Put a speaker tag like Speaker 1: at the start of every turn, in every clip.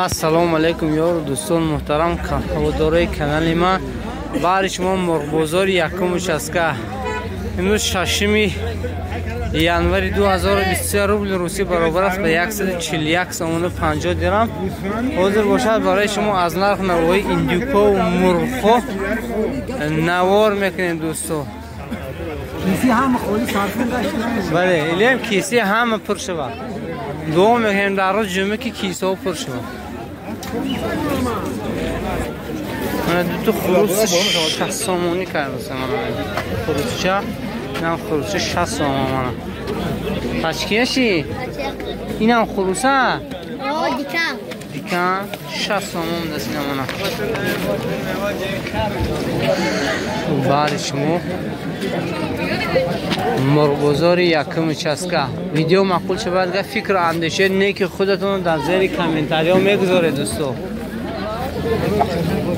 Speaker 1: Ассалому алайкум ёру дӯстон муҳтарам ҳаводорои канали ма. Баҳри шумо мурғбозори якум участка. Имрӯз 6 январи 2023 рубли русӣ баробар аст ба 141 сомону 50 дирам. Ҳозир бошад барои шумо аз нарх навои индюкову мурғҳо навор мекунем дӯсто. Бале, илем киси ҳама пур шавад. Дуо мекунем дар рӯз ҷумъа ки кисаҳо пур шавад. Мана дуто хурус 60 сомонӣ кардаса мана. Хурусча, инам хурусча 60 сомон мана. Пачкияши? Инам хуруса?
Speaker 2: Дикан.
Speaker 1: Дикан 60 сомон даст инам мана. Баъди шумо мурғбозори якум участка. Видео маъқул шавад, агар фикру андеша неки худатон дар зери комментариҳо мегузоред дӯсто.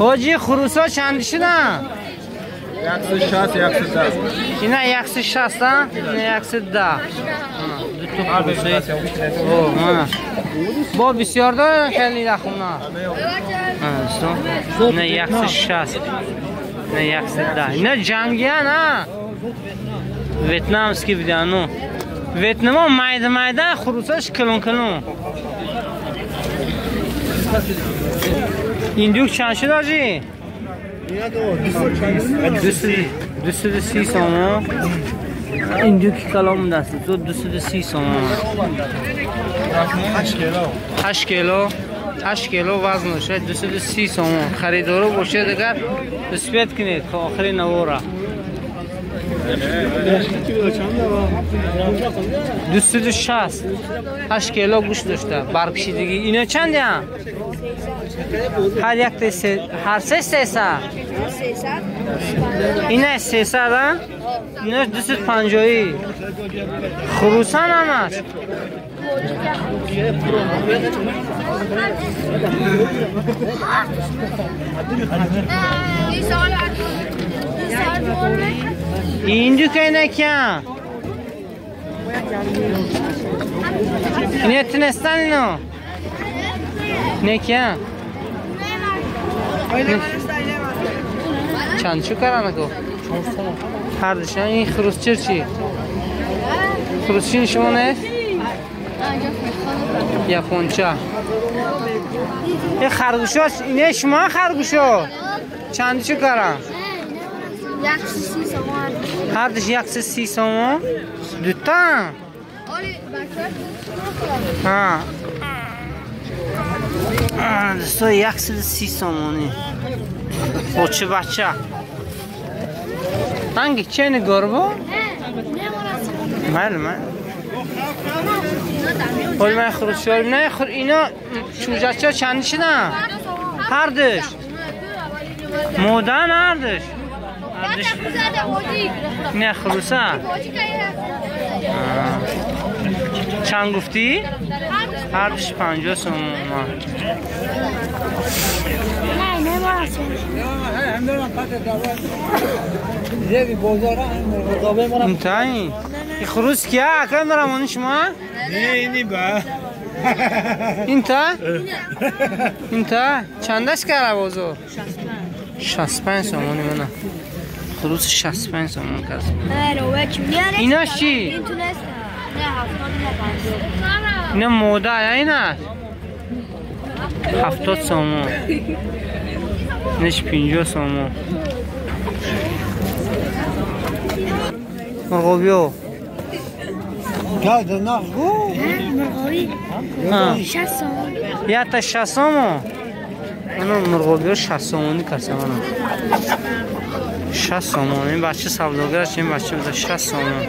Speaker 1: Ҳоҷи хурусҳо чанд шуданд?
Speaker 3: 160, 110.
Speaker 1: Ина 160, ина 110. Дуто хурусҳои. О, мана. Бо бисёр дорем хеле дар хона. Дӯсто, ина 160, ина 110. Ина ҷангиян, а? Вьетнамский бидяну. Вьетнамо майда майда, хурусаш калон калон. Индюк чанд шуд ҳоҷӣ? 230 сомон. Индюки калон будааст. 230 сомон. 8 кило. 8 кило вазн дошт. 230 сомон. Харидоро бошед агар успеть кунед то охири навора. 260. 8 кило гӯшт дошта. Баркшидагӣ. Ино чандян? Ҳар як ҳар се 300. Ина 300, а? Ина 250. Хурусан ҳамаш. Индюк инакян. Ине тунестан ино? Некян? Чанд чӯ каранако? Ҳар душан. Ин хурусчир чи? Хурусчин шумо нест? Японча. Ин харгӯшо, ине шумо харгӯшо? Чанд чӯ каран? Ҳар душ 130 сомон. Дута? Ҳа. Дӯсто 130 сомонӣ. Очи бача. Ранги чени горбо? Майли, майли. Ҳол ман хурусчор не хур ино чӯҷача чанд шудан? Ҳар душ. Модан ҳар душ. Не хуруса. Чанд гуфтӣ? Ҳар душ 50 сомон. Интаи. Хурус кия? Акай марамони шумо?
Speaker 3: Не, ини ба.
Speaker 1: Инта? Инта? Чандаш кара бозор? 65 сомони мана. Хурус 65 сомон кард. Инаш чи? Ина мода я ина? 70 сомон. Инаш 50 сомон. Мурғобиё.
Speaker 2: Мурғоби 60 сомон.
Speaker 1: Якта 60 сомон? Мана мурғобиё 60 сомонӣ кардам мана. 60 сомон. Ин бача савдогараш, ин бача 60 сомон.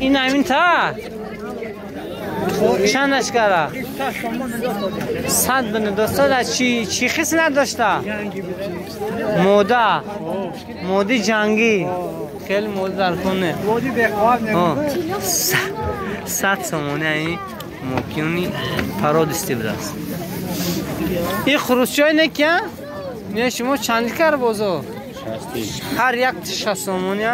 Speaker 1: Ин ҳамин та? Чандаш кара? 100 бина доста. Чи хис надошта? Мода. Моди ҷангӣ. Хеле мода дар кун не. 100 сомонӣ ин мокиони пародисти будааст. Ин хурусчои некия? Не шумо чанд кар бозор? Ҳар як 60 сомонӣ.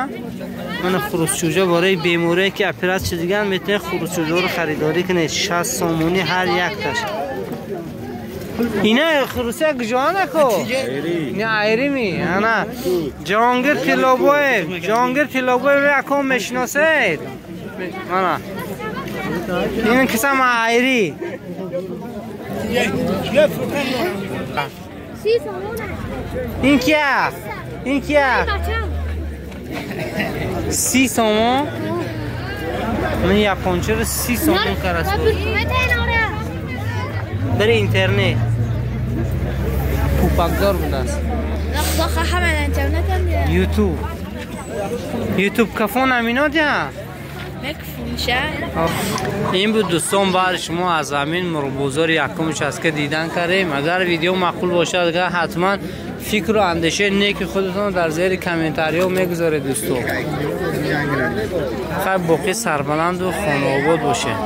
Speaker 1: Мана хурусчӯҷа барои беморие ки оператсия диган метавонед хурусчӯҷаро харидорӣ кунед. 60 сомонӣ ҳар якташ. Ина Русия куҷоана ко? Не айрими. Ана Ҷаҳонгир Тиллобоев, Ҷаҳонгир Тиллобоев яком мешиносед? Ана. Ин кисам айри. Ин кия? Ин кия? 30 сомон? Ман япончаро 30 сомон карас. Дар интернет пупакдор будааст. Ютуб. Ютуб кафон амино дия? Ин буд дӯстон баҳри шумо аз ҳамин мурғбозори якум участка дидан кардем. Агар видео маъқул бошад, агар ҳатман фикру андешаи неки худатон дар зери комментариҳо мегузоред дӯстон. Хайр, боқӣ сарбаланду хонаобод бошед.